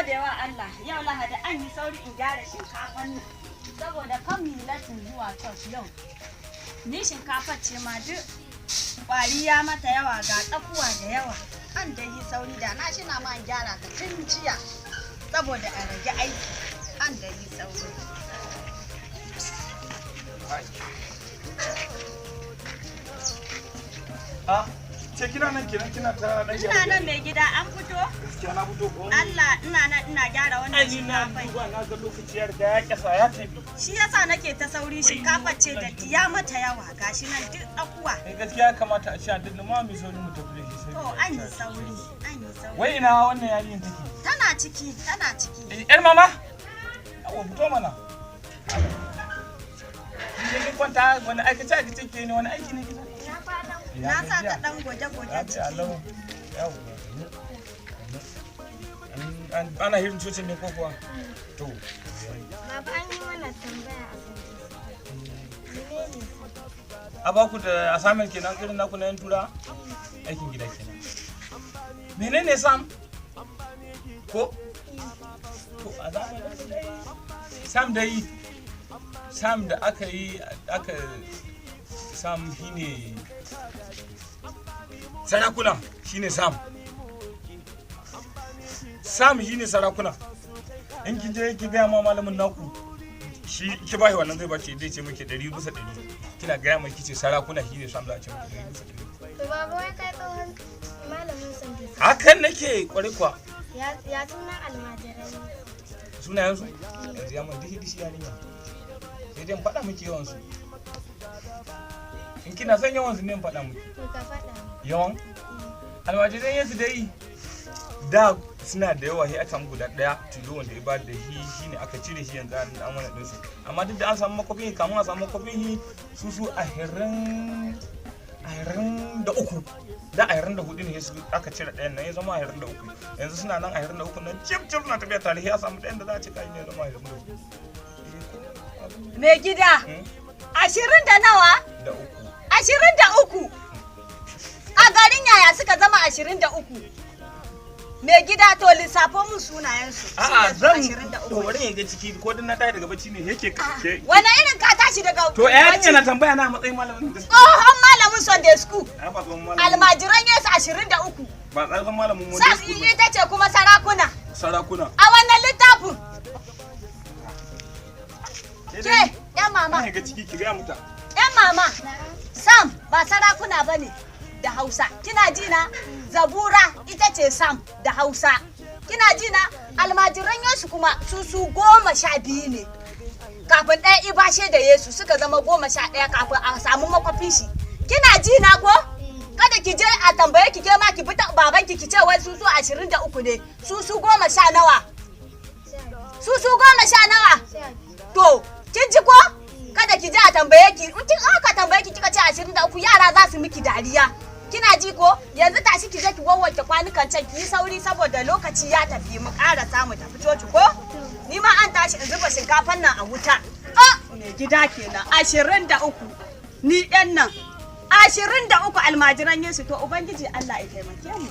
Gode wa Allah, yau Lahadi an yi sauri in gyara shinkafan nan saboda kan mu yi latin zuwa church yau. Ni shinkafar ce ma duk kwari ya mata yawa, ga tsakuwa da yawa. An da yi sauri da na shi na ma in gyara ta tun jiya saboda a rage aiki. An da yi sauri. Ah, ce kina nan kenan kina ta dan Ina nan, mai gida, an fito? Gaskiya na fito ko? Allah, ina nan ina gyara wannan Ai ni na shinkafai. duba na ga lokaci ya riga ya kyasa ya tafi. Shi yasa nake ta sauri, shinkafar ce da ya mata yawa, gashi nan duk tsakuwa. Eh, gaskiya ya kamata a ce a duk ma mu sauri mu tafi da shi sai. To, an yi sauri, an yi sauri. Wai ina wannan yarinyar take? Tana ciki, tana ciki. Eh, yar mama? Yawwa, fito mana. Kin je kin kwanta, wani aikace aikace ke ne, wani aiki ne kika? Na sa ta dan goge-goge Lafiya ciki. lau. Yawwa. Ana hirin cocin ne ko kuwa? To. Baba, an yi mana tambaya a kan menene? A baku da assignment kenan, irin naku na yan tura? Aikin gida kenan. Menene Sam? Ko? To, a zamanin dai Sam dai, Sam da aka yi, aka Sam shine sarakuna, shine Sam. Sam shine sarakuna. In kin je ki gaya ma malamin naku shi, ki bashi wannan, zai baki, zai ce miki 100%. Kina gaya mai kice sarakuna shine Sam, za a ce miki 100%. To baba, wai kai tsohon malamin Sunday school. Hakan nake, kwarai kuwa. Ya sunan almajirai ne? Sunayen su yanzu ya man dishi dishi, yarinya, sai dai in faɗa miki yawan su. In kina son yawan su ne in faɗa miki. To, ka faɗa mu. Yawan almajiran Yesu dai, da suna da yawa, sai aka samu guda ɗaya tilo wanda ya ba da shi, shine aka cire shi, yanzu an wani ɗinsu. Amma duk da an samu makwafin, kamun a samu makwafin shi, su 23 da 24 ne su aka cire ɗayan nan, ya zama 23. Yanzu suna nan 23 nan cif cif na tafiya tare, ya samu ɗayan da za a cika ne ya zama 24. Mai gida, 20 da nawa? Da uku. 23. A garin yaya suka zama 23? Mai gida, to lissafo mun sunayensu. A'a, zan 23. To, bari in ga ciki ko dan na tashi daga bacci ne yake ke. Wani irin ka tashi daga To, yarinya na tambaya na a matsayin malamin gaskiya. Tsohon malamin Sunday school. Ai ba tsohon malamin. Almajiran Yesu 23. Ba tsohon malamin mu. Sa ita ce kuma sarakuna. Sarakuna. A wannan littafin. Ke, yan mama. Ina ga ciki, ki ga muta. Yan mama. Sam ba sarakuna ba ne da Hausa. Kina ji na? Zabura ita ce Sam da Hausa. Kina ji na? Almajiran Yesu kuma su 12 ne. Kafin ɗaya ibashe da Yesu suka zama 11 kafin a samu makwafin shi. Kina ji na ko? Kada ki je a tambaye ki, ke ma ki bi ta babanki ki ce wai su 23 ne. Su goma sha nawa? Su goma sha nawa? 12. To, kin ji ko? Kada ki je a tambaye ki, in kin aka tambaye ki kika ce 23, yara za su miki dariya. Kina ji ko? Yanzu tashi ki je ki wawwanke kwanukan can, ki yi sauri saboda lokaci ya tafi, mu ƙara samu tafi coci ko? Ni ma an tashi in zuba shinkafan nan a wuta. Ah, mai gida kenan, 23. Ni ɗan nan. 23 almajiran Yesu, to Ubangiji Allah ya taimake mu.